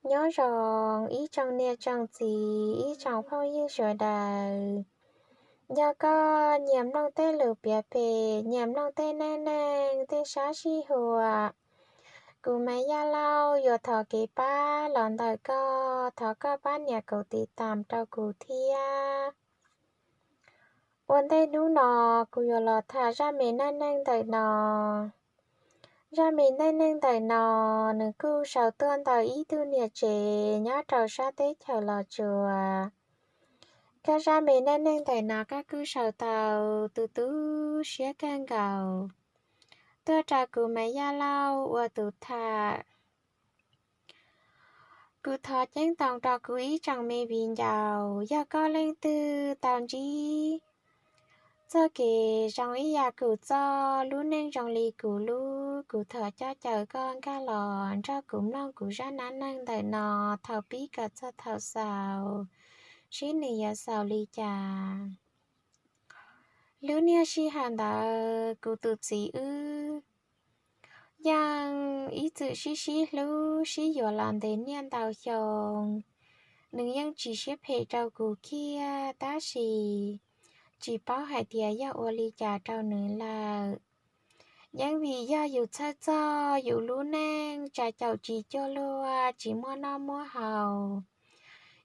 Nyob zoo ib tsoom niam tsoom txiv, ib tsoom phooj ywg sawv daws. Yog koj nyiam mloog tej lus piav pem, nyiam mloog tej neej neeg, tej sab sij huam, kuv Maiv Yaj Lauj yuav thov kev pab los ntawm koj, thov koj pab nias kaum tiv tam rau kuv thiab. Ua ntej hnub no kuv yuav los tham zaj me neej neeg ntawm no. Zaj me neej neeg ntawm no, nws kuj sau tuaj ntawm ib tug niam tsev nyob rau sab teb chaws Los Tsuas. Koj zaj me neej neeg ntawm no koj kuj sau tau tu tu siab kawg nkaus, tuaj rau kuv Maiv Yaj Lauj ua tus tham. Kuv thov ceeb toom rau kuv ib tsoom me viv ncaus, yog koj leej twg tau ntsib txoj kev zoo ib yam kuv txoj, lub neej zoo li kuv lub, kuv thov coj caw koj nkag los nrog kuv mloog kuv zaj neej neeg ntawm no thaum pib kom txog thaum xaus, seb nws yuav xaus li cas. Lub niaj sij hawm ntawd kuv tus txiv wb yeej ib txwm sib sib hlub sib yuav los ntev niaj ntau xyoo. Nws yeej tsis siab phem rau kuv kiag tab sis tsis paub hais tias yog ua li cas rau nws lawm. Yeej vim yog yus txhawj txog yus lub neej tsa caum tsis cuag luag, tsis muaj noj muaj haus.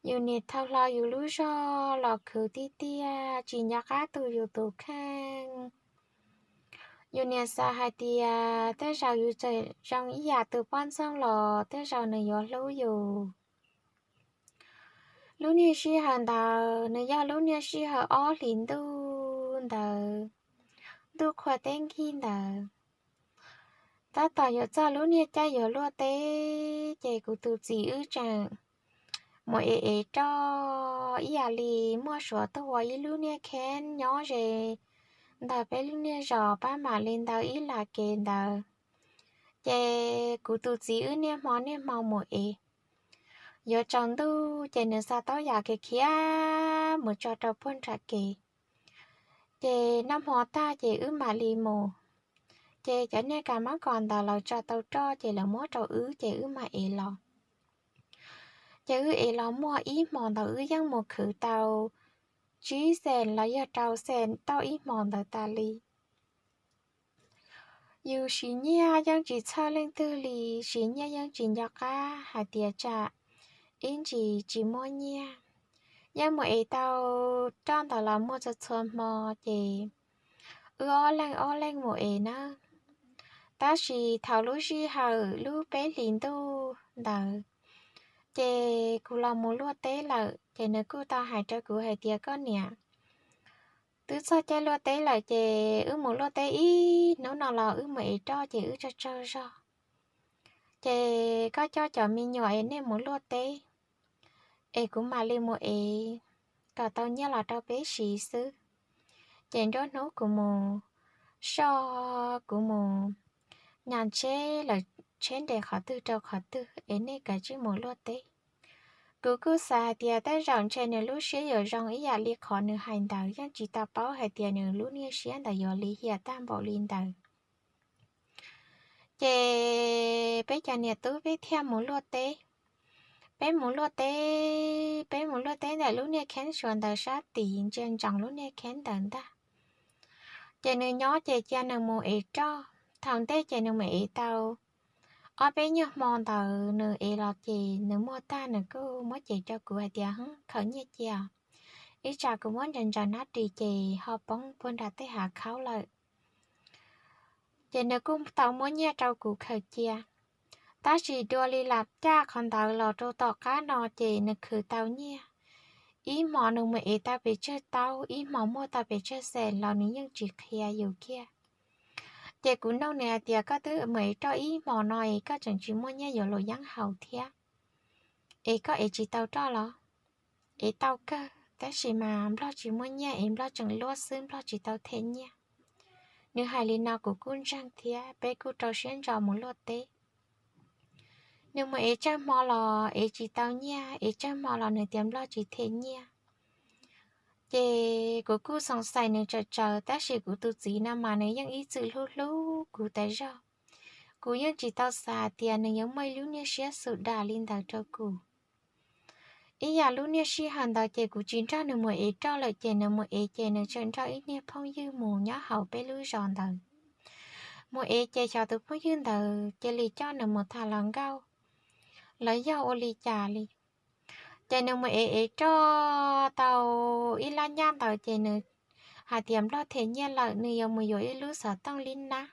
Yus niam thau hlo yus lub zog los khwv tiag tiag, tsis nco qab tu yus tus kheej. Yus niam xav hais tias tej zaum yus tseem zoo ib yam tus poj ntxoog los tej zaum nws yuav hlub yus. Lub niaj sij hawm ntawd nws yog lub niaj sij hawm ob hlis ntuj ntawd, ntuj qhua teb nkig ntawd. Tab tom yuav txog lub niaj caij yuav luaj teb ces kuv tus txiv wb tseem mus ev ev roj ib yam li muaj suav tuaj ua ib lub niaj kheeb nyob ze ntawm peb lub niaj zos pab mam li ntawd ib las kev ntawd. Ces kuv tus txiv wb niaj hmo niaj hmo mus ev, yuav tsaus ntuj ces nws xa taub yam khiav khiav mus tso rau puag nram kev. Ces noj hmo tag ces wb mam li mus. Ces cov niag kas mab kos ntawd lawv tso tau roj ces lawv muab rau wb ces wb mam ev los. Ces wb ev los muaj ib hmos ntawd wb yeej mus khwv tau tsib xees los yog rau xees tauj ib hmos ntawd tas li. Yus siv nyiaj yeej tsis txhawj leej twg li, siv nyiaj yeej tsis nco qab hais tias tsam ib ntsis tsis muaj nyiaj. Yeej mus ev tau roj ntawd los muaj txhua txhua hmo ces wb ob leeg ob leeg mus ev na. Tab sis thaum lub sij hawm lub peb hlis ntuj ntawd ces kuv los mus luaj teb lawm ces nws kuj tau hais rau kuv hais tias, koj niam, twb txog caij luaj teb lawm ces wb mus luaj teb ib hnub no los wb mus ev roj ces wb tsaug tsaug zog. Ces koj coj cov me nyuam es nej mus luaj teb, es kuv mam li mus ev kom tau nyiaj los rau peb siv xwb. Ces nruab hnub kuv mus soj, kuv mus nyas tsheb lawm, tsheb nres qhov twg rau qhov twg es nej kav tsij mus luaj teb. Kuv kuj xav hais tias tej zaum ntshe nws lub siab yuav zoo ib yam li qhov nws hais ntawd, yeej tsis tau paub hais tias nws lub niag siab ntawd yuav lim hiam tag npaum li ntawd. Ces peb cov niam tub peb thiaj mus luaj teb. Peb mus luaj teb, peb mus luaj teb ntawm lub niag kheeb suav ntawd sab tid ntsia ntsoov lub niag kheeb ntawd ntag. Ces nws nyob ces cia nws mus ev roj. Thaum ntej ces nws mus ev tau ob peb nyuag hmo ntawd nws ev los ces nws muag tag nws kuj muab cev rau kuv hais tias, khaws nyiaj cia, ib tsam kuv muab ntsaws ntsaws nab ris ces ho poob puag nram tej hav khaub lawm. Ces nws kuj tau muab nyiaj rau kuv khaws cia. Tab sis dua li lam caj qhov ntawd los rau tom qab no ces nws khwv tau nyiaj. Ib hmos nws mus ev tau pes tsawg taub, ib hmos muaj tau pes tsawg xees los nws yeej tsis qhia yus kiag. Ces kuv nug nws hais tias, koj twb mus ev roj ib hmos no es koj tseem tsis muaj nyiaj yuav luam yeeb haus thiab, es koj ev tsis tau roj los? Ev tau kawg tab sis mas nplog tsis muaj nyiaj es nplog tseem luaj xwb, nplog tsis tau them nyiaj. Nws hais li no kuv kuj ntseeg thiab peb kuj rau siab ntso mus luaj teb. Nws mus ev tsawg hmo los ev tsis tau nyiaj, ev tsawg hmo los nws tias nplog tsis them nyiaj. Ces kuv kuj xoom xais nws tsawm tsawv, tab sis kuv tus txiv no mas nws yeej ib txwm hlub hlub kuv tas zog. Kuv yeej tsis tau xav tias nws yuav muaj ib lub niag siab xus dam li ntawd rau kuv. Ib yam lub niag sij hawm ntawd ces kuv tsis nrog nws mus ev roj lawm ces nws mus ev ces nws tseem nrog ib niag phooj ywg mus nyob hauv peb lub zos ntawd. Mus ev ces xyov tus phooj ywg ntawd cia li coj nws mus tham hluas nkauj los yog ua li cas li. Ces nws mus ev ev roj tau ib lab nyaj ntawd ces nws hais tias Nplog them nyiaj lawm, nws yuav mus yuav ib lub xov tooj lib nab.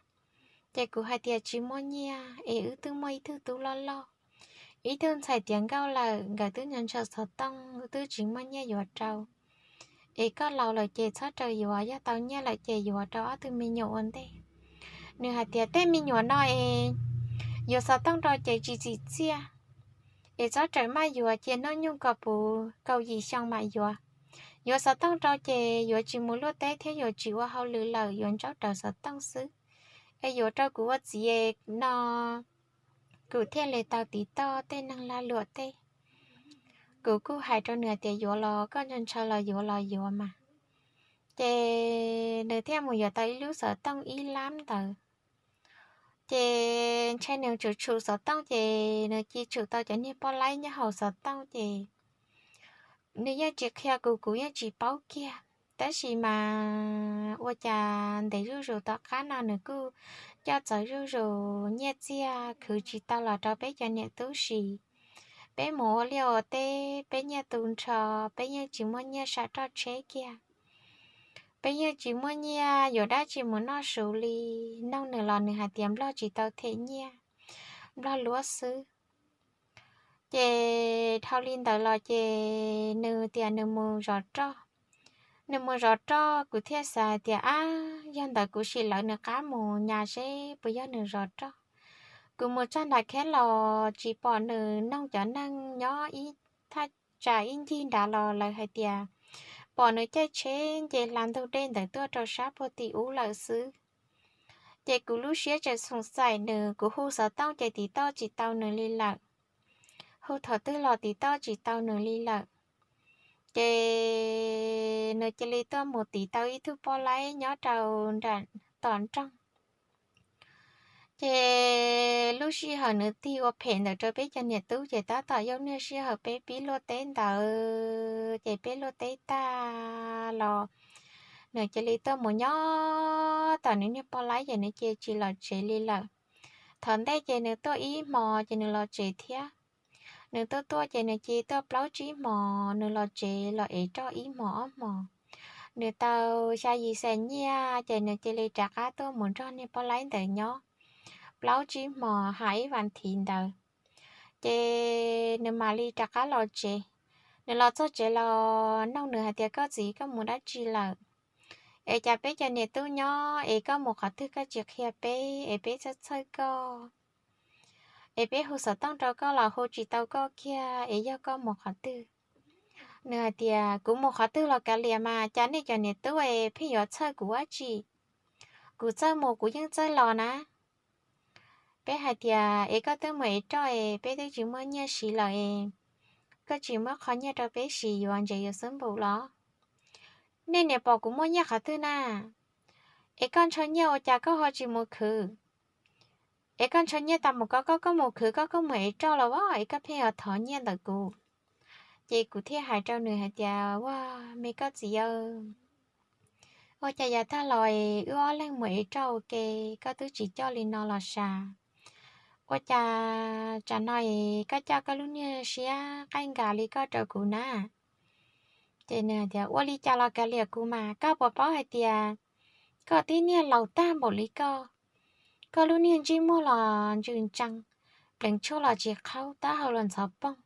Ces kuv hais tias tsis muaj nyiaj es wb twb muaj ib tug tub loj loj, ib tug ntxhais tiav nkauj lawm, nkawd twb ntshaw ntshaw xov tooj, twb tsis muaj nyiaj yuav rau. Es koj laus lawm ces txhob raws yuav, yog tau nyiaj lawm ces yuav rau ob tug me nyuam ua ntej. Nws hais tias tej me nyuam no es yuav xov tooj rau ces tsis txim txiaj, es txhob raws maj yuav, cia hnub nyoog kom puv kaum yim xyoo mam yuav. Yuav xov tooj rau ces yuav tsis mus luaj teb thiab yuav tsis ua hauj lwm lawm, yuav ntsaub rawv xov tooj xwb. Es yuav rau kuv ua txiv no, kuv thiaj li tau tiv toj tej neeg lag luam tej. Kuv kuj hais rau nws tias yuav los koj ntshaw ntshaw los yuav los yuav mas. Ces nws thiaj mus yuav tau ib lub xov tooj ib lab ntawd. Ces ntshe nws tshum tshum xov tooj ces nws cia tshum tau cov niag poj laib nyob hauv xov tooj ces nws yeej tsis qhia kuv, kuv yeej tsis paub kiag. Tab sis mas ua cas ntev zuj zus tom qab no nws kuj coj txawv zuj zus, nyiaj txiag khwv tsis tau los rau peb cov niam tub siv. Peb mus ua liaj ua teb, peb nyiaj tu nrho, peb yeej tsis muaj nyiaj sam roj tsheb kiag. Peb yeej tsis muaj nyiaj yuav dab tsi mus noj su li. Noog nws los nws hais tias Nplog tsis tau them nyiaj, Nplog luab xwb. Ces dhau li ntawd los ces nws tias nws mus zov roj. Nws mus zov roj, kuv thiaj xav hais tias ab, yog ntawd kuv sim lawv nws qab mus nyas seb puas yog nws zov roj. Kuv mus txog nram kheb los tsis pom nws. Noog cov neeg nyob ib thaj tsam ib ncig nrad los lawv hais tias pom nws caij tsheb nce hla ntug dej ntawd tuaj rau sab puag tim ub lawm xwb. Ces kuv lub siab tseem xoom xaim nws, kuv hu xov tooj ces tiv toj tsis tau nws li lawm. Hu thaum twg los tiv toj tsis tau nws li lawm. Ces nws cia li tuaj mus tiv tau ib tug poj laib nyob rau nram tom nroog. Ces lub sij hawm nws tig ua phem ntawd rau peb cov niam tub ces tab tom yog niaj sij hawm peb pib luaj teb ntawd, ces peb luaj teb tag los nws cia li tuaj mus nyob tom nws niag poj laib ces nws cia tsis los tsev li lawm. Thaum ntej ces nws tuaj ib hmos ces nws los tsev thiab. Nws tuaj tuaj ces nws cia tuaj plaub tsib hmos, nws los tsev los ev roj ib hmos ob hmos. Nws tau xya yim xees nyiaj ces nws cia li rov qab tuaj mus nrog niag poj laib ntawd nyob plaub tsib hmos, hais ib vas thiv ntawd ces nws mam li rov qab los tsev. Nws los txog tsev los noog nws hais tias koj txiv, koj mus dab tsi lawm? Es cas peb cov niam tub nyob es koj mus qhov twg koj tsis qhia peb es peb txhawj txhawj koj, es peb hu xov tooj rau koj los hu tsis tau koj kiag, es yog koj mus qhov twg? Nws hais tias kuv mus qhov twg los kav liam mas, cas nej cov niam tub es pheej yuav txhawj kuv dab tsi? Kuv txawj mus kuv yeej txawj los na. Peb hais tias es koj twb mus ev roj es peb twb tsis muaj nyiaj siv lawm es koj tsis muab qhov nyiaj rau peb siv yuav ntsev yuav xub npum los? Nej niam pom kuv muaj nyiaj qhov twg na? Es koj ntshaw nyiaj ua cas koj ho tsis mus khwv? Es koj ntshaw nyiaj tas mus koj koj mus khwv, koj koj mus ev roj los as, es koj pheej yuav thov nyiaj ntawm kuv. Ces kuv thiaj hais rau nws hais tias ua, me koj txiv aw, ua cas yav tag los es wb ob leeg mus ev roj ua ke, koj twb tsis coj li no los sas, ua cas tsam no es koj coj koj lub niag siab qaij nkas li koj rau kuv na? Ces nws hais tias ua li cas los kav liam kuv mas, koj puas paub hais tias koj tib niag laus tag npaum li koj, koj lub niag ntsej muag los ntsws ntsees, pleev tshuaj los tsis qhaub, taub hau los ntxhov poog.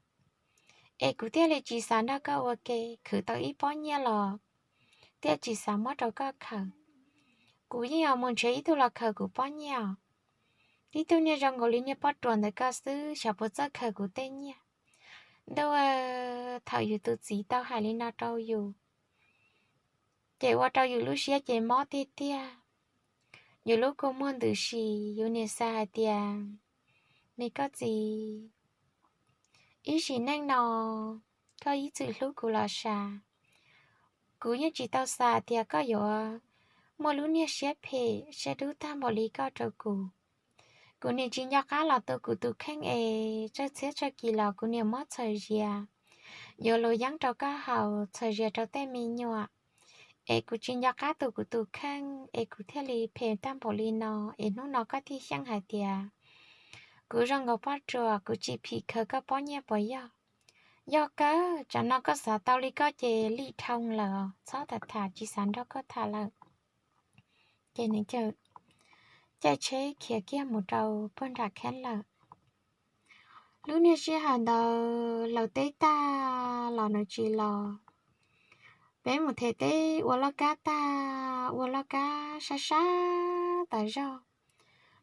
Es kuv thiaj li tsis xav nrog koj ua ke, khwv tau ib pob nyiaj los thiaj tsis xav muab rau koj khaws. Kuv yeej yuav mus nrhiav ib tug los khaws kuv pob nyiaj os. Tib tug niag zoo nkaus li niag poj ruam ntawm koj xwb, xyov puas txawj khaws kuv tej nyiaj. Ntuj, thaum yus tus txiv tau hais li no rau yus, ces ua rau yus lub siab ces mob tiag tiag. Yus lub kua muag ntws si, yus niam xav hais tias me koj txiv, ib sim neej no koj ib txwm hlub kuv los sas, kuv yeej tsis tau xav tias koj yuav muaj lub niag siab phem siab dub tag npaum li koj rau kuv. Kuv niam tsis nco qab los tu kuv tus kheej es tsawg txhiab tsawg kis los kuv niam muab txhawm zias yuav luv yeeb rau koj haus, txhawm zias rau tej me nyuam. Es kuv tsis nco qab tu kuv tus kheej es kuv thiaj li phem tag npaum li no. Es hnub no koj thiaj xyeej hais tias kuv zoo nkaus poj ruam, kuv tsis phim khaws koj pob nyiaj puas yog? Yog kawg, tsam no koj xav tau li koj ces lim dhau lawm, txhob tham tham, tsis xav nrog koj tham lawm. Ces nws caij tsheb khiav kiag mus rau puag nram kheeb lawm. Lub niag sij hawm ntawd laus teb tag los nws tsis los. Peb mus them teb ua loj kab tag, ua loj kab sab sab tas zog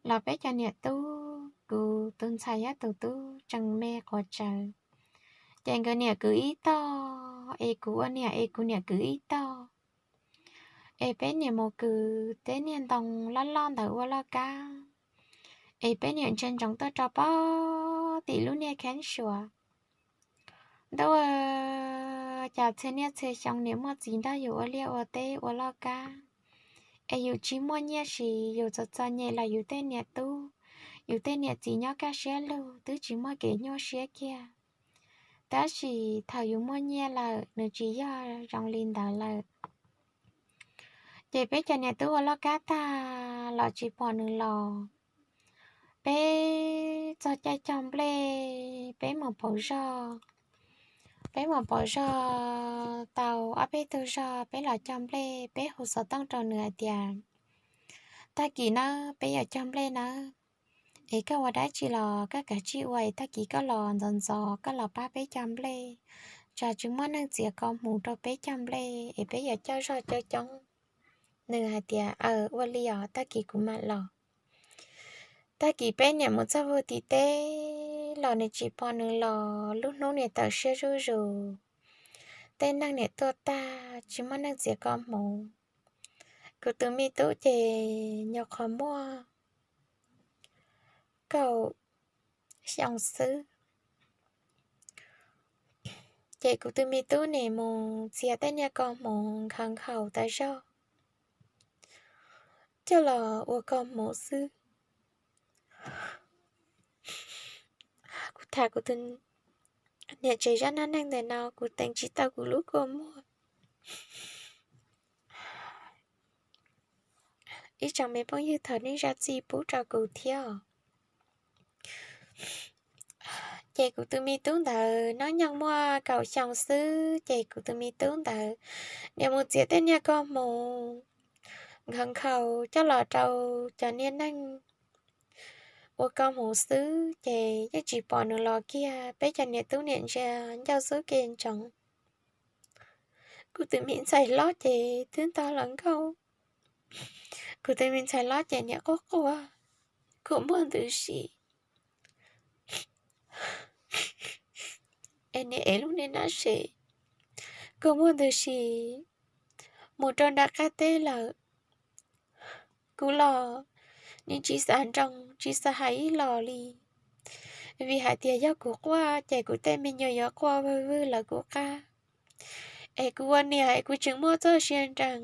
los peb cov niam tub, kuv tus ntxhais thiab tus tub tseem me quav tsawv. Ces nkawd niam kwv ib tog, es kuv ua niam es kuv niam kwv ib tog. Es peb niam mus kwv tej niag ntoo loj loj ntawd ua loj kab, es peb niam ntsia ntsoov tuaj rau pem tim lub niag kheeb suav. Ntuj, cas txhia niaj txhia xyoo niam muaj txiv nrog yus ua liaj ua teb ua loj kab, es yus tsis muaj nyiaj siv, yus txom txom nyem los yus tej niam tub, yus tej niam txiv nyob kaj siab lug twb tsis muaj kev nyuaj siab kiag. Tab sis thaum yus muaj nyiaj lawm nws tsis yog zoo li ntawd lawm. Ces peb cov niam tub ua loj kab tag los tsis pom nws los. Peb txog caij cog nplej, peb mus pauv zog. Peb mus pauv zog tau ob peb tug zog, peb los cog nplej, peb hu xov tooj rau nws hais tias, tag kis nawb, peb yuav cog nplej nawb. Es koj ua dab tsi los koj kav tsij ua, es tag kis koj los ntxov ntxov koj los pab peb cog nplej, tsam tsis muaj neeg txiav kos hmuv rau peb cog nplej, es peb yuav coj zog coob coob. Nws hais tias, aws, ua li os, tag kis kuv mam los. Tag kis peb niam mus txog puag tim teb los nws tsis pom nws los, lub hnub niam tawm siab zuj zus. Tej neeg niam tuaj tag, tsis muaj neeg txiav kos hmuv. Kuv tus me tub ces nyuam qhuav muaj kaum xyoo xwb. Ces kuv tus me tub nim mus txiav tej niag kos hmuv nkhaus nkhaus tas zog coj los ua kos hmuv xwb. Kuv tham kuv tus niam tsev zaj neej neeg ntawm no kuv teev tsis tau kuv lub kua muag. Ib tsoom me phooj ywg thov nej zam txim pub rau kuv thiab. Ces kuv tus me tub ntawd hnub nyoog muaj kaum xyoo xwb, ces kuv tus me tub ntawd nim mus txiav tej niag kos hmuv nkhaus nkhaus coj los rau cov niag neeg ua kos hmuv xwb, ces yeej tsis pom nws los kiag. Peb cov niam tub niam ntsia ncauj xub ke ntsoov. Kuv tus me ntxhais hlob ces twb ntog hluas nkauj. Kuv tus me ntxhais hlob ces nim quaj quaj, kua muag ntws si. Es nim ev lub niag nab se, kua muag ntws si mus rau nram qab teb lawm. Kuv los nim tsis xav nroo tsis xav hais ib los li, vim hais tias yog kuv quaj ces kuv tej me nyuam yuav quaj vwg vwg lawv kuv qab. Es kuv ua niam es kuv tseem muaj txoj sia nrees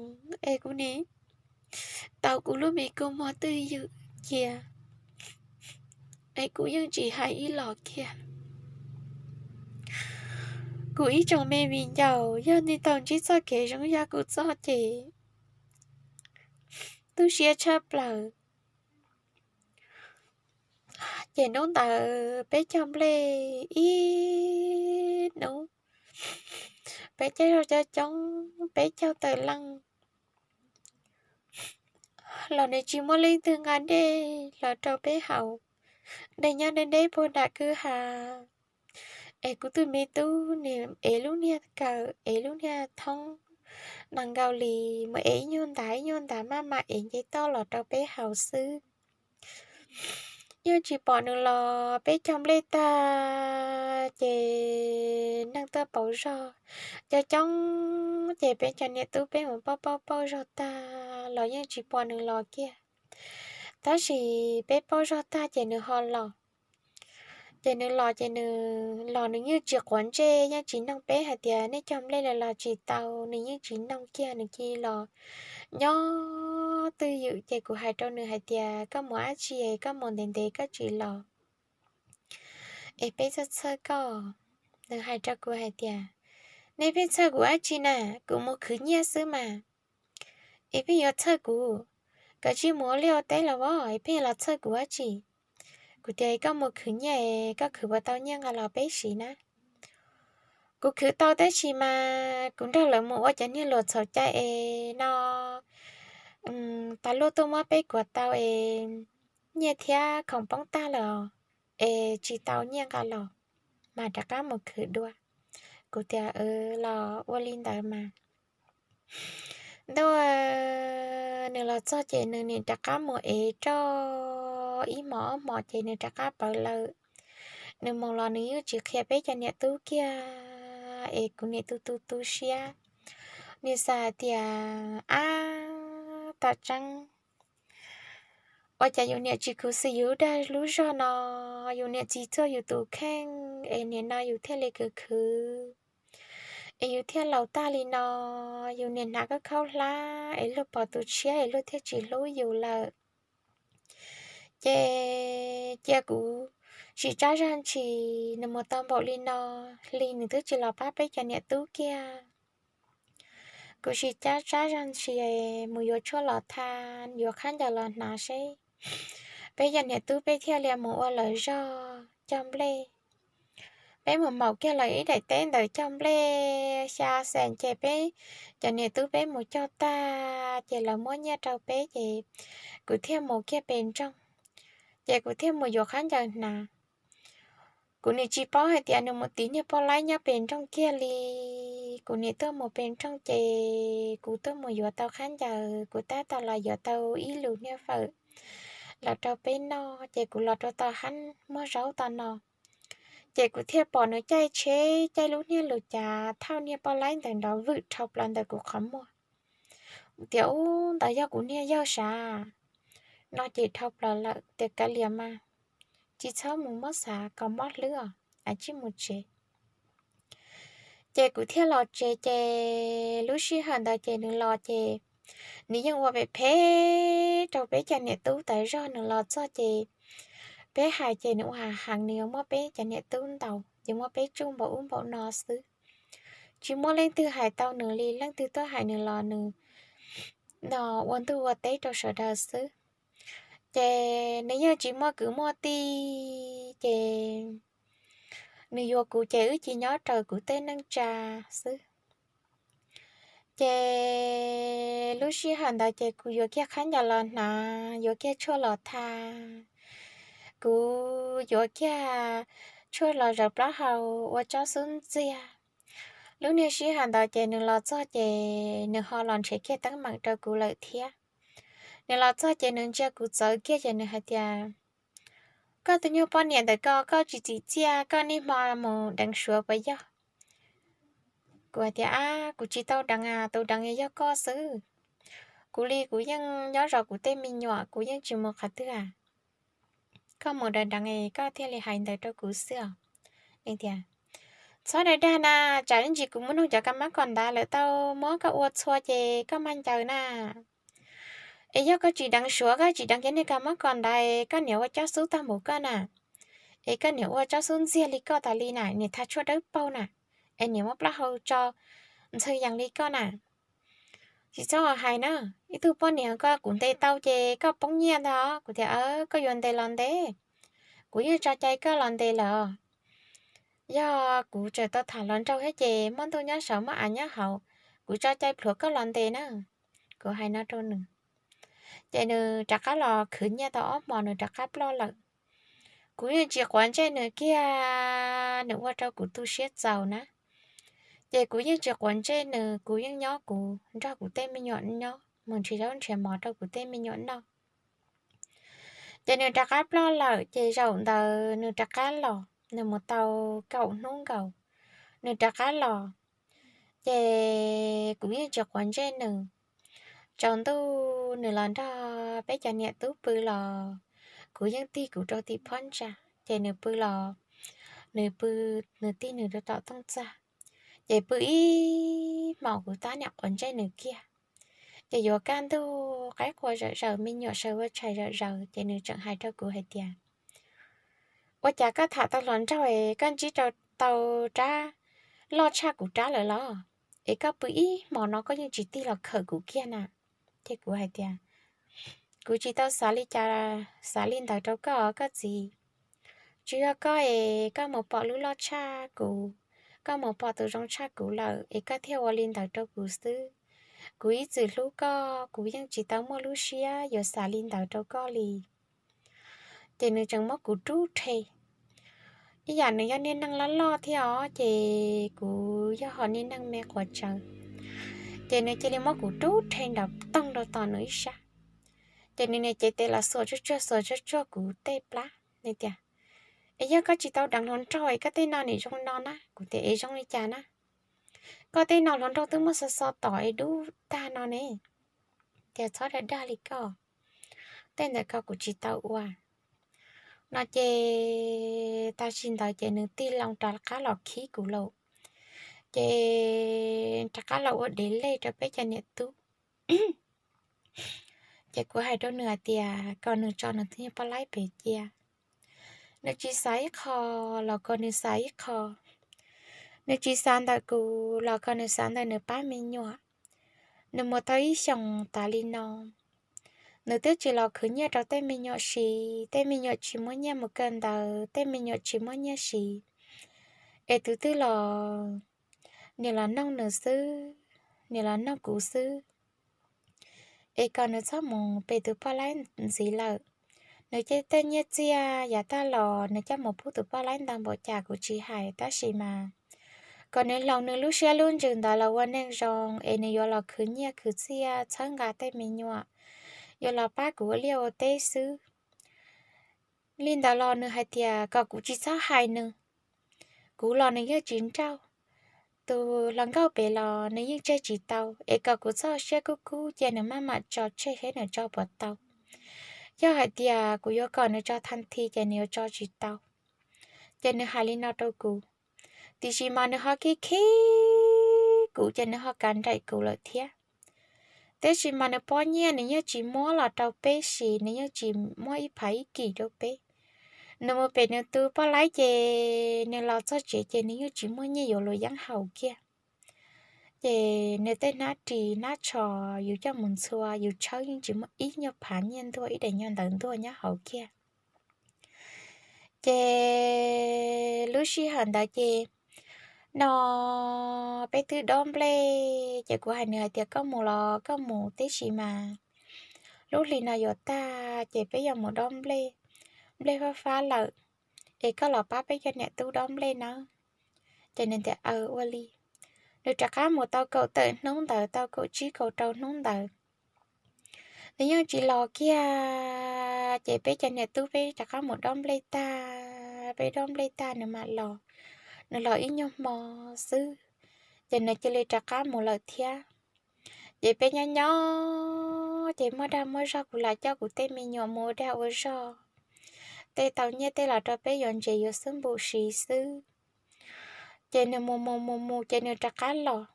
es kuv nim tau kuv lub me kua muag twj ywm cia, es kuv yeej tsis hais ib los kiag. Kuv ib tsoom me viv ncaus yog nej tau ntsib txoj kev zoo yog kuv txoj ces tu siab tshaj plaws. Ces hnub ntawd peb cog nplej ib hnub, peb caij zog coob coob, peb caug tawm leej los nws tsis muaj leej twg nqa dej los rau peb haus. Dej nyob deb deb puag nram kwj ha, es kuv tus me tub nim ev lub niag kawm ev lub niag thoob nees nkaus li, mus ev ib nyuag ntas ib nyuag ntas maj mam ev nce toj los rau peb haus xwb. Yeej tsis pom nws los. Peb cog nplej tag ces neeg tuaj pauv zog coob coob, ces peb cov niam tub peb mus pauj pauj pauj zog tag los yeej tsis pom nws los kiag. Tab sis peb pauj zog tag ces nws ho los. Ces nws los ces nws los nws yeej tsis quav ntsej, yeej tsis noog peb hais tias nej cog nplej lawm los tsis tau, nws yeej tsis noog kiag, nws cia li los nyob twj ywm ces kuv hais rau nws hais tias, koj mus dab tsi es koj mus ntev ntev koj tsis los es peb txhawj txhawj koj. Nws hais rau kuv hais tias, nej pheej txhawj kuv dab tsi na, kuv mus khwv nyiaj xwb mas es pheej yuav txhawj kuv. Koj tsis mus ua liaj ua teb los as es pheej los txhawj kuv dab tsi? Kuv tias, koj mus khwv nyiaj es koj khwv puas tau nyiaj nqa los peb siv na? Kuv khwv tau tab sis mas kuv nrog lawv mus ua cov niag luam txhaum cai es no tas luaj tuaj muab peb kuas tau es nyiaj thiab khoom poob tag lawm es tsis tau nyiaj nqa los, mas rov qab mus khwv dua. Kuv tias, los ua li ntawd mas. Ntuj, nws los txog ces nws nim rov qab mus ev roj ib hmos ob hmos ces nws rov qab ploj lawm. Nws mus los nws yeej tsis qhia peb cov niam tub kiag es kuv nim tu tu tu siab. Nws xav hais tias, ab, tam tseeb ua cas yus niam tsis khuv xim yus dag lub zog no, yus niam tsis txuag yus tus kheej es nim no yus thiaj li khwv khwv es yus thiaj laus tag li no. Yus niam hnav khaub khaub hlab es luag pom tus tshiab es luag thiaj tsis hlub yus lawm. Ces cia kuv sim tsab zog ntshis, nws mus tau npaum li no hli nws twb tsis los pab peb cov niam tub kiag. Kuv sim tsab zog ntshis mus yuav tshuaj los tha, yuav khaub ncaws los hnav seb peb cov niam tub peb thiaj li mus ua lawv zog cog nplej. Peb mus maum kiag lawv ib daim teb ntawd cog nplej xya xees ces peb cov niam tub peb mus cog tag ces lawv muab nyiaj rau peb ces kuv thiaj mus kiag pem nroog, ces kuv thiaj mus yuav khaub ncaws hnav. Kuv nim tsis paub hais tias nws mus tiv niag poj laib nyob pem nroog kiag li. Kuv nim tuaj mus pem nroog ces kuv tuaj mus yuav tau khaub ncaws, kuv tab tom los yuav tau ib lus niag fawm los rau peb noj ces kuv los rau tom hab muag zaub tom no. Ces kuv thiaj pom nws caij tsheb caij lub niag lus cav thauj niag poj laib ntawd nrov vwm dhau plaws ntawm kuv qhov muag. Tias ub, ntawd yog kuv niag yawg sav no ces dhau plaws lawm tias kav liam mas, tsis txhob mus muab xav kom mob hlwb os, cia li mus tsev. Ces kuv thiaj los tsev ces lub sij hawm ntawd ces nws los ces nws yeej ua phem phem rau peb cov niam tub tas zog. Nws los txog ces peb hais ces nws ua heev heev, nws yuav muab peb cov niam tub ntaus, yuav muab peb tsuj npaum ub npaum no xwb. Tsis muaj leej twg hais tau nws li, leej twg tuaj hais nws los nws no ua ntuj ua teb rau sawv daws xwb. Ces nws yeej tsis muaj kwv muaj tij ces nws yuav kuv ces wb cia li nyob raws kuv tej neej tsa xwb. Ces lub sij hawm ntawd ces kuv yuav kiag khaub ncaws los hnav, yuav kiag tshuaj los tha, kuv yuav kiag tshuaj los zaws plaub hau ua tsob xub ntxiag. Lub niag sij hawm ntawd ces nws los txog ces nws ho los nrhiav kiag teeb meem rau kuv lawm thiab. Nws los txog ces nws ntsia kuv txawv kiag ces nws hais tias, koj tus nyuag poj niam ntawm ko koj tsis txim txiaj, koj niaj hmo mus deev Suav puas yog? Kuv hais tias, ab, kuv tsis tau deev, tus deev yog koj xwb. Kuv li kuv yeej nyob zov kuv tej me nyuam, kuv yeej tsis mus qhov twg. Koj mus deev deev es koj thiaj li hais ntawd rau kuv xwb os. Nws tias, txhob dag dag na, tsam ib ntsis kuv mus nug cov ka mab kom ntaiv lawv tau muab koj ua txhua ces koj mag ncaws na. Es yog koj tsis deev Suav, koj tsis deev cov niag ka mab kom ntaiv, koj niam ua cob xub tag npaum koj na, es koj niam ua tsob xub ntxiag li koj tas li na, niam tha tshuaj dawb paug na, es niam muab plaub hau tso ntxhw yees li koj na. Tsis txhob hais na, ib tug poj niam koj kuv ntes tau ces koj poob nyiaj ntag. Kuv tias, koj yuav ntes los ntes, kuv yeej tso cai koj los ntes lawm. Yog kuv tseem tau tham hluas nraug thiab ces muaj ntuj nyob saud muaj av nyob hauv, kuv tso cai plhuav koj los ntes na. Kuv hais no rau nws, ces nws rov qab los khwv nyiaj tau ob hmos nws rov qab ploj lawm. Kuv yeej tsis quav ntsej nws kiag, nws ua rau kuv tu siab txaus na. Ces kuv yeej tsis quav ntsej nws, kuv yeej nyob kuv nrog kuv tej me nyuam nyob mus nrhiav zaub nrhiav mov rau kuv tej me nyuam noj. Ces nws rov qab ploj lawm ces zaum ntawd nws rov qab los, nws mus tau kaum hnub nkaus, nws rov qab los. Ces kuv yeej tsis quav ntsej nws. Tsaus ntuj nws los nrog peb cov niam tub pw los kuv yeej tig kuv rau tim phab ntsa, ces nws pw los nws pw, nws tig nws rau tom tooj txag, ces pw ib hmos kuv tab niam quav ntsej nws kiag. Ces yuav kaj ntug qaib qua zom zaws, me nyuam sawv ua tshais zom zaws, ces nws tseem hais rau kuv hais tias, ua cas koj tham tau hluas nraug es koj ntsib rau tau rab loj tshaj kuv rab lawm los? Es koj pw ib hmos no koj yeej tsis tig los khawm kuv kiag na. Ces kuv hais tias, kuv tsis tau xav li cas, xav li ntawd rau koj, koj txiv. Tsuas yog koj es koj mus pom lub loj tshaj kuv, koj mus pom tus zoo tshaj kuv lawm es koj thiaj ua li ntawd rau kuv xwb. Kuv ib txwm hlub koj, kuv yeej tsis tau muaj lub siab yuav xav li ntawd rau koj li. Ces nws tseem muab kuv rub rhe. Ib yam nws yog niag neeg loj loj thiab os, ces kuv yog hom niag neeg me quav tsawv. Ces nws cia li muab kuv rub rhe nrov toog rau tom nws ib sab. Ces nws niam cev tes los xuas tsuag tsuag xuas tsuag tsuag kuv tej plab, nws tias, es yog koj tsis tau deev hluas nraug es koj tej no nim zoo no na? Kuv tias, es zoo li cas na? Koj tej no hluas nraug twb muab xo xo tom es dub tag no ne. Tias txhob dag dag li koj, tej ntawd ko kuv tsis tau ua. No ces tam sim ntawd ces nws tig loo rov qab los khib kuv lawm. Ces rov qab los ua dev lej rau peb cov niam tub. Ces kuv hais rau nws hais tias kom nws tso nws tus niag poj laib pem cia. Nws tsis xav ib qho los kom nws xav ib qho. Nws tsis xav ntawm kuv los kom nws xav ntawm nws pab me nyuam. Nws mus tau ib xyoos tas li no, nws twb tsis los khwv nyiaj rau tej me nyuam siv, tej me nyuam tsis muaj nyiaj mus kawm ntawv, tej me nyuam tsis muaj nyiaj siv. Es tus twg los nws los noog nws xwb, nws los noog kuv xwb. Es kom nws txhob mus pem tus poj laib ntxiv lawm. Nws coj tej nyiaj txiag yav tag los nws coj mus pub tus poj laib ntau npaum cas kuv tsis hais, tab sis mas kom nws hloov nws lub siab lub ntsws ntawd los ua neeg zoo, es nws yuav los khwv nyiaj khwv txiaj txhawb nqa tej me nyuam, yuav los pab kuv ua liaj ua teb xwb. Li ntawd los nws hais tias kom kuv tsis txhob hais nws. Kuv los nws yeej tsis nrauj, tus hluas nkauj pem los nws yeej tseg tsis tau, es kom kuv txhob siab kub kub cia nws maj mam tso tseg seb nws tso puas tau. Yog hais tias kuv yuav kom nws tso thaj thi ces nws yuav tso tsis tau. Ces nws hais li no rau kuv, tiam sis mas nws ho khib khib kuv ces nws ho kav nraim kuv lawm thiab. Tab sis mas nws pob nyiaj nws yeej tsis muab los rau peb siv, nws yeej tsis muab ib phav ib kis rau peb. Nws mus pem nws tus poj laib ces nws los txog tsev ces nws yeej tsis muaj nyiaj yuav luam yeeb haus kiag. Ces nws tej hnab ris hnab tsho yus coj mus ntxhua yus tshawb yeej tsis muaj ib nyuag phav nyiaj ntuag ib daim nyuag ntawv ntuag nyob hauv kiag. Ces lub sij hawm ntawd ces no peb twb dob nplej, ces kuv hais nws hais tias koj mus los koj mus tib si mas lub hli no yuav tag ces peb yuav mus dob nplej, nplej fab fab lawm, es koj los pab peb cov niam tub dob nplej nawb. Ces nws tias aws ua li. Nws rov qab mus tau kaum tawm hnub ntawd, tau kaum tsib kaum rau hnub ntawd nws yeej tsis los kiag. Ces peb cov niam tub peb rov qab mus dob nplej tag, peb dob nplej tag nws mam los. Nws los ib nyuag hmo xwb ces nws cia li rov qab mus lawm thiab. Ces peb nyob nyob ces muaj dag muaj zog, kuv lam coj kuv tej me nyuam mus ua dag ua zog, tej tau nyiaj tej los rau peb yuav ntsev yuav xub npum siv xwb. Ces nws mus mus mus mus ces nws rov qab los.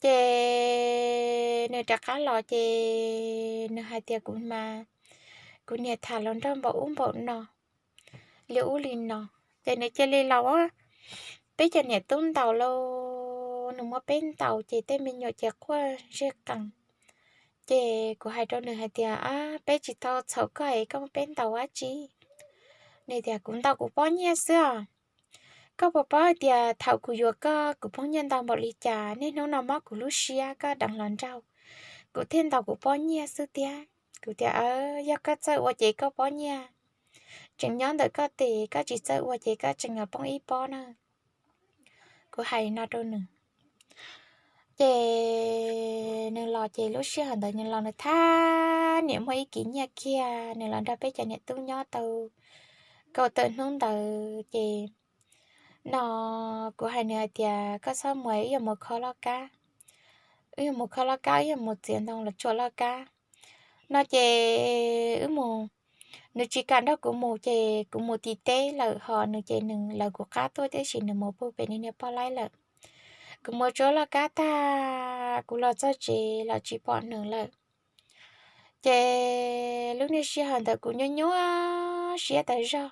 Ces nws rov qab los ces nws hais tias kuv mas kuv niam tham hluas nraug npaum ub npaum no li ub li no. Ces nws cia li los peb cov niam tub ntaus lauj, nws muab peb ntaus ces tej me nyuam ces quaj zej qees. Ces kuv hais rau nws hais tias, ab, peb tsis tau txhaum koj es koj muab peb ntaus dab tsi? Nws tias kuv ntaus kuv pob nyiaj xwb os. Koj puas paub hais tias thaum kuv yuav koj kuv poob nyiaj ntau npaum li cas, niaj hnub no mob kuv lub siab koj deev hluas nraug, kuv thiaj ntaus kuv pob nyiaj xwb tiag. Kuv tias, yog koj txawj ua ces koj pob nyiaj tseem nyob ntawm koj tes, koj tsis txawj ua ces koj tseem yuav poob ib pob na. Kuv hais no rau nws. Ces nws los ces lub sij hawm ntawd nws los nws thab niam muaj ib kis nyiaj kiag, nws los nrog peb cov niam tub nyob tau kaum tawm hnub ntawd ces no kuv hais nws hais tias koj txhob mus, wb yuav mus kho loj kab, wb yuav mus kho loj kab, wb yuav mus txiav ntoo los tsuam loj kab. No ces wb mus, nws tsis kam nrog kuv mus ces kuv mus tim teb lawm, ho nws ces nws lawv kuv qab tuaj tiam sis nws mus pug pem nws niag poj laib lawm. kuv mus tsuav laj kab tag kuv los txog tsev los tsis pom nws lawm. Ces lub niag sij hawm ntawd kuv nyuaj nyuaj siab tas zog.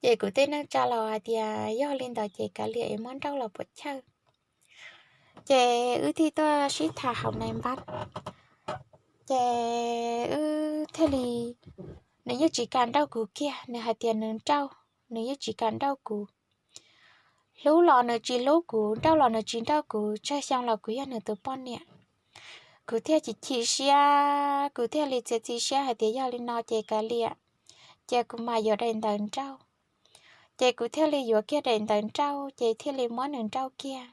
Ces kuv tej neej tsa los hais tias yog li ntawd ces kav liam es muab nrauj los puas chawj. Ces wb thiaj tuaj sib tham hauv nai npab. Ces wb thiaj li, nws yeej tsis kam nrauj kuv kiag, nws hais tias nws nrauj, nws yeej tsis kam nrauj kuv. Hlub los nws tsis hlub kuv, nrauj los nws tsis nrauj kuv, tsawg xyoo los kuv yog nws tus poj niam. Kuv thiaj chim chim siab, kuv thiaj li txiav txim siab hais tias yog li no ces kav liam, cia kuv mam yuav daim ntawv nrauj. Ces kuv thiaj li yuav kiag daim ntawv nrauj ces thiaj li muab nws nrauj kiag.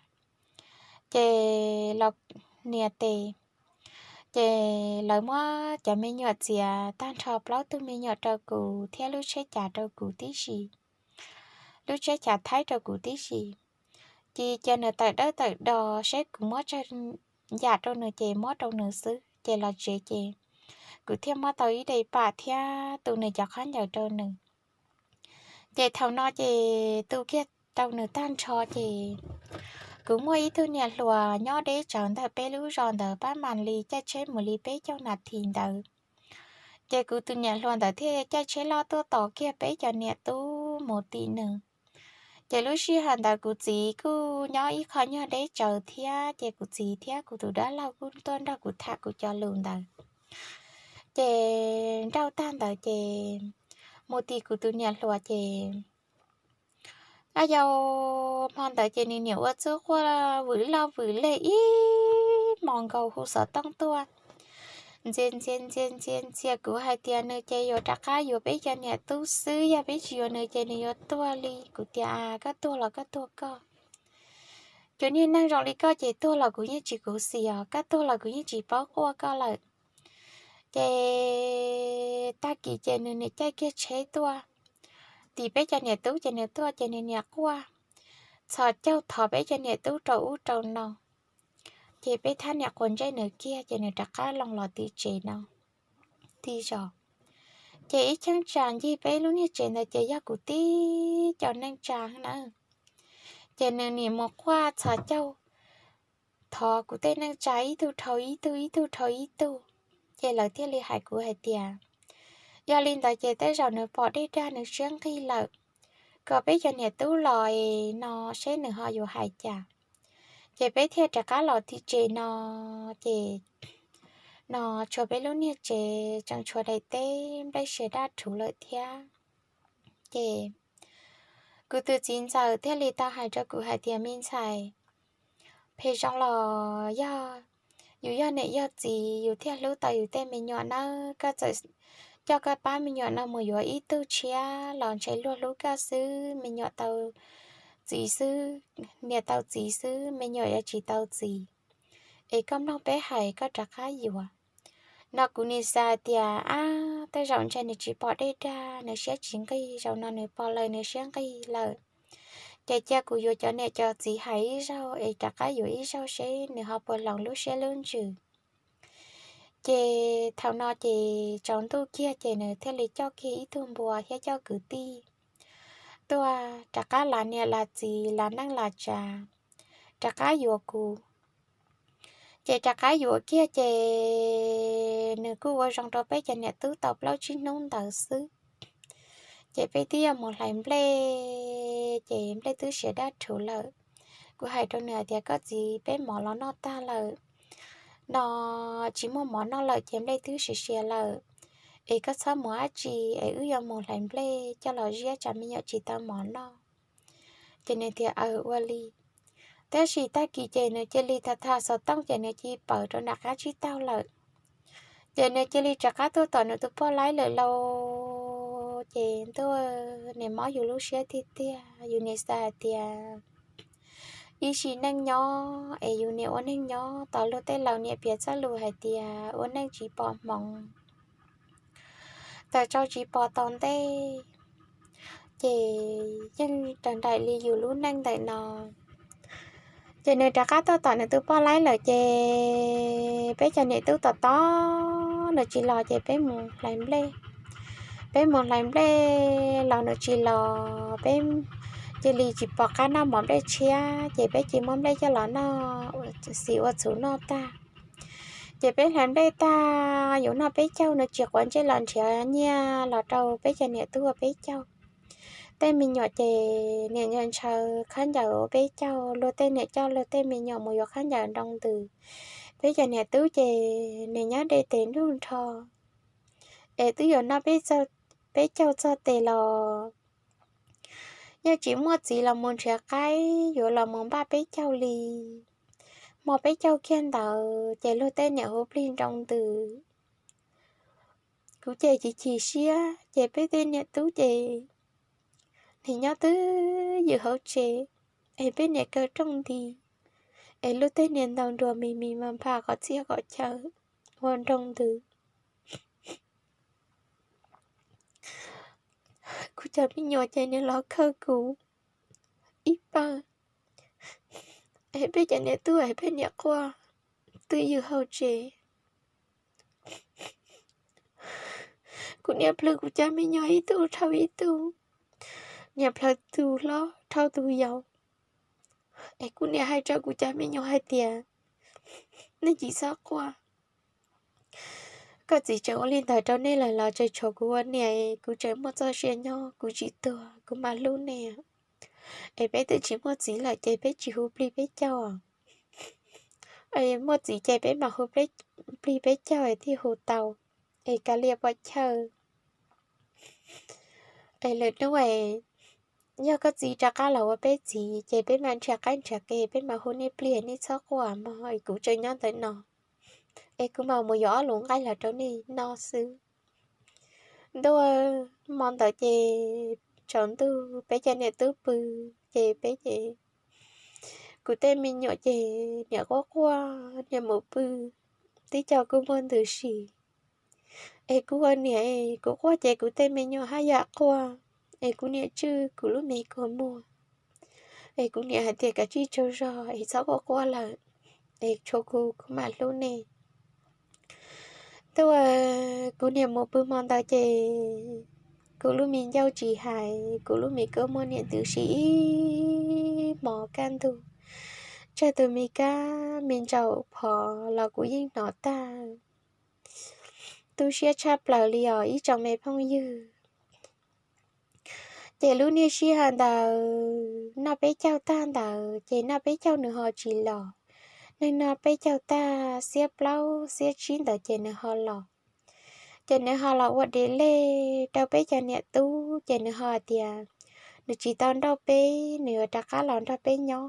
Ces los nias tes, ces lawv muab cov me nyuam txiav tag nrho plaub tug me nyuam rau kuv thiab lub tsheb cav rau kuv tib si, lub tsheb cav Thaib rau kuv tib si. Ces cia nws tawm dawb tawm do, seb kuv muab tsawg yam rau nws ces muab rau nws xwb. Ces los tsev ces kuv thiaj muab tau ib daim pam thiab tu nws cov khaub ncaws rau nws. Ces thaum no ces tu kiag rau nws tag nrho ces kuv muaj ib tug niam hluas nyob deb tsawv ntawm peb lub zos ntawd pab mam li caij tsheb mus li peb caug nas this ntawd. Ces kuv tus niam hluas ntawd thiaj caij tsheb loj tuaj tos kiag peb cov niam tub mus tim nws. Ces lub sij hawm ntawd kuv txiv kuj nyob ib qho nyuag deb tsawv thiab, ces kuv txiv thiab kuv tus dab laug kuj tuaj nrog kuv tham kuv cov lus ntawd. Ces nrauj tag ntawd ces mus tim kuv tus niam hluas ces, a yau, hmo ntawd ces nws niam ua txuj quaj vwm loj vwm leg ib hmos nkaus hu xov tooj tuaj ntxias ntxias ntxias ntxias ntxias kuv hais tias nws ces yuav rov qab yuav peb cov niam tub xwb, yog peb tsis yuav nws ces nws yuav tuag li. Kuv tias, a, koj tuag los koj tuag koj, cov niag neeg zoo li koj ces tuag los kuv yeej tsis khuv xim os, koj tuag los kuv yeej tsis paub quaj koj lawm. Ces tag kis ces nws niam caij kiag tsheb tuaj tim peb cov niam tub ces nws tuaj ces nws niam quaj txhos caug thov peb cov niam tub rau ub rau no. Ces peb thab niam quas ntsej nws kiag ces nws rov qab loo los tim tsev no, tim zos. Ces ib cheeb tsam ncig peb lub niag tsev ntawd ces yog kuv tib cov neej tsa na. Ces nws niam mus quaj txhos caug thov kuv tej neej tsa ib tug dhau ib tug, ib tug dhau ib tug. Ces lawv thiaj li hais kuv hais tias, yog li ntawd ces tej zaum nws pom dej dag nws siab nqig lawm, kom peb cov niam tub los no seb nws ho yuav hais cas. Ces peb thiaj rov qab los tim tsev no, ces no tshuav peb lub niag tsev tseem tshuav daim teb nplej siav daj rhuv lawm thiab. Ces kuv tus txiv ntxawm thiaj li tau hais rau kuv hais tias, me ntxhais, phem zoo los yog yus yog niam yog txiv yus thiaj hlub tau yus tej me nyuam nawb. Koj txawm coj koj pab me nyuam no mus yuav ib tug tshiab los ntshe luag hlub koj xwb, me nyuam tau txiv xwb, niam tau txiv xwb, me nyuam yuav tsis tau txiv. Es koj mloog peb hais koj rov qab yuav. No kuv nim xav tias, ab, tej zaum ntshe nws tsis pom dej dag nws siab tsis nqig, zaum no nws pom lawm nws siab nqig lawm. Ces cia kuv yuav cov niam cov txiv hais ib zaug es rov qab yuav ib zaug seb nws ho puas hloov lub siab lub ntsws. Ces thaum no ces tsaus ntuj kiag ces nws thiaj li coj kiag ib tug npua thiab coj kwv tij tuaj rov qab lav niam lav txiv lav neej lav tsav rov qab yuav kuv. Ces rov qab yuav kiag ces nws kuj ua zoo rau peb cov niam tub tau plaub tsib hnub ntawd xwb. Ces peb twb yuav mus hlais nplej, ces nplej twb siav daj rhuv lawm. Kuv hais rau nws hais tias, koj txiv, peb mov los noj tag lawm no, tsis muaj mov noj lawm ces nplej twb siav siav lawm, es koj txhob mus dab tsi, es wb yuav mus hlais nplej coj los ziab tsam me nyuam tsis tau mov noj. Ces nws tias, aws, ua li. Tab sis tag kis ces nws cia li tham tham xov tooj ces nws cia li pawv rau nram qab tsib taug lawm. Ces nws cia li rov qab tuaj tom nws tus poj laib lawm lauj. Ces ntuj, nim mob yus lub siab tiag tiag, yus nim xav hais tias ib sim neej nyob es yus nim ua neej nyob, tos luag tej laus nim piav txoj lus hais tias ua neej tsis pom hmoov, tawm tsau tsis pom tom ntej. Ces yeej raws nraim li yus lub neej ntawm no. Ces nws rov qab tuaj tom nws tus poj laib lawm ces peb cov niam tub tom tod nws tsis los ces peb mus hlais nplej. Peb mus hlais nplej los nws tsis los, peb cia li tsis pom qab noj mov nplej tshiab, ces peb cia li muab nplej coj los noj, xis ua txhuv noj tag. Ces peb hlais nplej tag yuav noj peb caug, nws tsis quav ntsej los nrhiav nyiaj los rau peb cov niam tub ua peb caug. Tej me nyuam ces niam ntshaw khaub ncaws ua peb caug, luag tej niam coj luag tej me nyuam mus yuav khaub ncaws nroo ntws. Peb cov niam tub ces niam nyob de tes nruj nrho, es twb yuav noj peb caug txog tes los yeej tsis muaj txiv los mus nrhiav qaib yuav los mus npaj peb caug li. Hmo peb caug kiag ntawd ces luag tej niam hu plig nroo ntws. Kuv ces chim chim siab, ces peb tej niam tub ces niam nyob twj ywm hauv tsev, es peb niam kaw rooj nti, es luag tej niam ntaus nruas mis mis mas npha qhov txhia qhov chaw ua nroo ntws. Kuv cov me nyuam ces niam los khawb kuv ib pawg, es peb cov niam tub es peb niam quaj twj ywm hauv tsev. Kuv niam plhws kuv cov me nyuam ib tug dhau ib tug, niam plhws tus hlob dhau tus yau. Es kuv niam hais rau kuv cov me nyuam hais tias, nej tsis txhob quaj. Koj txiv tseem ua li ntawd rau nej lawm los tseem tshuav kuv ua niam, kuv tseem muaj txoj sia nyob, kuv tsis tuag, kuv mam hlub nej. Es peb twb tsis muaj txiv lawm ces peb tsis hu plig peb caug. Muaj txiv ces peb mam hu plig peb caug es thiaj hu tau. Es kav liam pov chawj. Es lwm hnub yog koj txiv rov qab los ua peb txiv ces peb mam nrhiav qaib nrhiav qe, peb mam hu nej plig, nej txhob quaj mog, es kuv tseem nyob ntawm no, es kuv mam mus yuav ob lub nqaij los rau nej noj xwb. Ntuj, hmo ntawd ces tsaus ntuj peb cov niam tub pw, ces peb ces, kuv tej me nyuam ces niam quaj quaj, niam mus pw, tib co kuj muaj ntws si. Es kuv ua niam, kuv quaj ces kuv tej me nyuam haj yam quaj, es kuv niam tswj kuv lub me kua muag. Es kuv niam hais tias, kav tsij tsaug zog es txhob quaj quaj lawm, es tshuav kuv, kuv mam hlub nej. Tuaj, kuv niam mus pw hmo ntawd ces kuv lub me ncauj tsis hais, kuv lub me kua muag niam ntws si ib hmos kaj ntug, tsawg tus me kab me ntsaum phom los kuv yeej hnov tag. Tu siab tshaj plaws li os ib tsoom me phooj ywg. Ces lub niaj sij hawm ntawd noj peb caug tag ntawd ces noj peb caug nws ho tsis los. Neeg noj peb caug tag xiab plaub xiab tsib ntawd ces nws ho los. Ces nws ho los ua dev lej rau peb cov niam tub ces nws ho hais tias nws tsis tau nrauj peb, nws yuav rov qab los nrog peb nyob.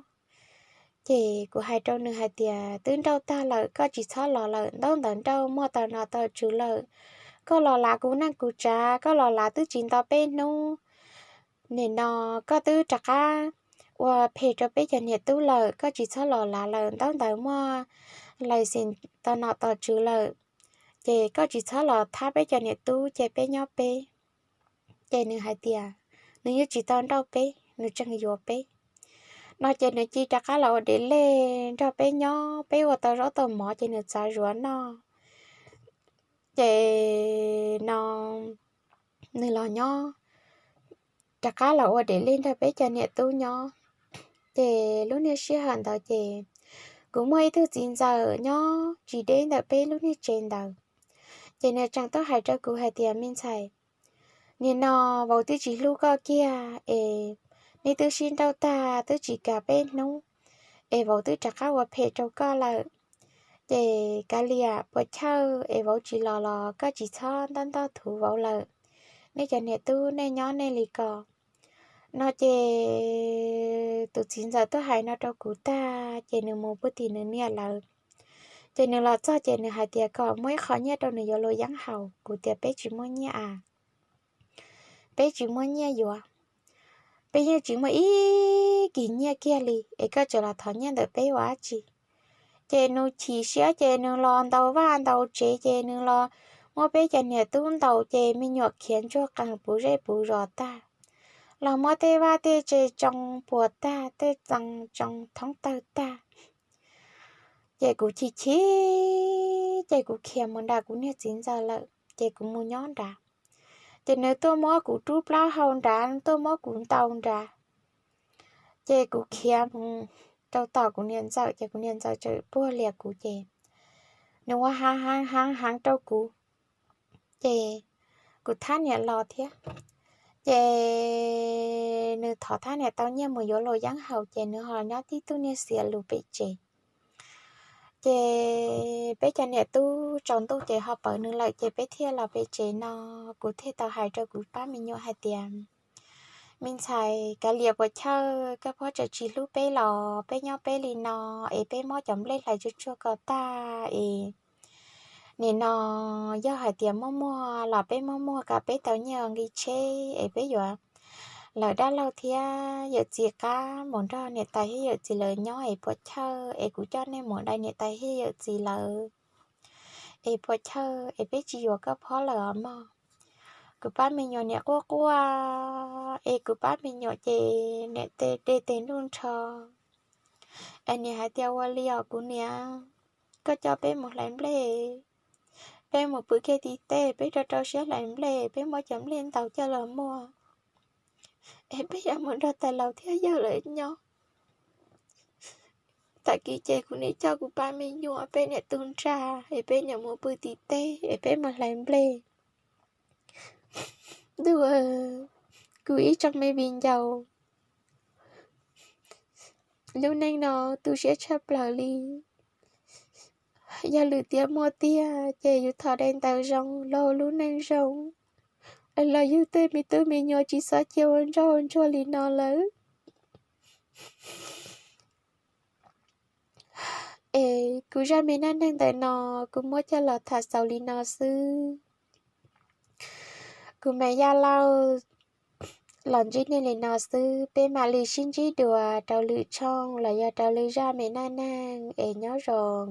Ces kuv hais rau nws hais tias twb nrauj tag lawm, koj tsis txhob los lawm, ntaub ntawv nrauj muaj tau nom tau tswv lawm. Koj los lav kuv neej kuv tsav, koj los lav twb tsis nto peb hnub, nim no koj twb rov qab ua phem rau peb cov niam tub lawm, koj tsis txhob los lav lawm, ntaub ntawv muaj lais xis tau nom tau tswv lawm. Ces koj tsis txhob los thab peb cov niam tub, ces peb nyob peb. Ces nws hais tias nws yeej tsis tau nrauj peb, nws tseem yuav peb no. Ces nws cia li rov qab los ua dev lej nrog peb nyob, peb ua tau zaub tau mov ces nws txav zuav noj. Ces no nws los nyob, rov qab los ua dev lej nrog peb cov niam tub nyob. Ces lub niaj sij hawm ntawd ces kuv muaj ib tug txiv ntxawm nyob tsis deb ntawm peb lub niag tsev ntawd. Ces nws tseem tuaj hais rau kuv hais tias, me ntxhais, nim no vauv twb tsis hlub koj kiag es neb twb sib nrauj tag twb tsis kam peb hnub, es vauv twb rov qab ua phem rau koj lawm. Ces kav liam puas chawj es vauv tsis los los koj tsis txhob ntoj ntoj thuv vauv lawm. Nej cov niam tub nej nyob nej li ko no. Ces tus txiv ntxawm tuaj hais no rau kuv tag ces nws mus pw tim nws niam lawv. Ces nws los txog ces nws hais tias kom muab ib qho nyiaj rau nws yuav luam yeeb haus. Kuv tias peb tsis muaj nyiaj a, peb tsis muaj nyiaj yuav, peb yeej tsis muaj ib kis nyiaj kiag li es koj tseem los thov nyiaj ntawm peb ua dab tsi? Ces nws chim siab ces nws los ntaus vaj ntaus tsev ces nws los muab peb cov niam tub ntaus ces me nyuam khiav ntsuag qees puv zej puv zos tag, los muab tej vaj tej tse tsoo puas tag, tej txee tsoo thoob tawg tag. Ces kuv chim chim ces kuv khiav mus nram kuv niag txiv ntxawm lawm ces kuv mus nyob nrad. Ces nws tuaj muab kuv rub plaub hau nrad, tuaj muab kuv ntaus nrad. Ces kuv khiav mus rau tom kuv niam ntxawm ces kuv niam ntxawm txawm puag lias kuv ces nws ua heev heev heev heev rau kuv. Ces kuv thab niam los thiab, ces nws thov thab niam tau nyiaj mus yuav luam yeeb haus ces nws ho los nyob tib tug niag xiav lus pem tsev. Ces peb cov niam tub tsaus ntuj ces ho pawv nws lawm ces peb thiaj los pem tsev no. Kuv thiaj tau hais rau kuv pab me nyuam hais tias, me ntxhais, kav liam puas chawj, koj phob tseem tsis hlub peb los peb nyob peb li no es peb mob cov nplej hlais tsuag tsuag ko tag es nim no yog hais tias muaj muag los peb muaj muag kom peb tau nyiaj nqi tsheb es peb yuav lawv dab laug thiab yawm txiv qab mus nrog niam tais thiab yawm txiv lawv nyob es puas chawj es kuv coj nej mus dai niam tais thiab yawm txiv lawv es puas chawj es peb tsis yuav koj phob lawm os mog. Kuv pab me nyuam niam quaj quaj es kuv pab me nyuam ces niam tes dej tes ntuj nrho es niam hais tias, ua li os kuv niam, koj coj peb mus hlais nplej, peb mus pw kiag tim tej, peb rau rau siab hlais nplej, peb muab cov nplej ntaus coj los muag es peb yuav mus nrog tais laus thiab yawg lawv nyob. Tag kis ces kuv niam coj kuv pab me nyuam peb niam tu nra es peb niam mus pw tim tej es peb mus hlais nplej. Ntuj, kuv ib tsoom me viv ncaus, lub neej no tu siab tshaj plaws li. Yog lwm tiam muaj tiag ces yus thov daim ntawv zoo los lub neej zoo, los yus tej me tub me nyuam tsis txhob cia ua ntsoj ua ntsuag li no lawm. Es kuv zaj me neej neeg ntawm no kuv muab coj los tham xaus li no xwb. Kuv Maiv Yaj Lauj los ntsib nej li no xwb, peb mam li sib ntsib dua rau lwm tshooj los yog rau lwm zaj me neej neeg es nyob zoo.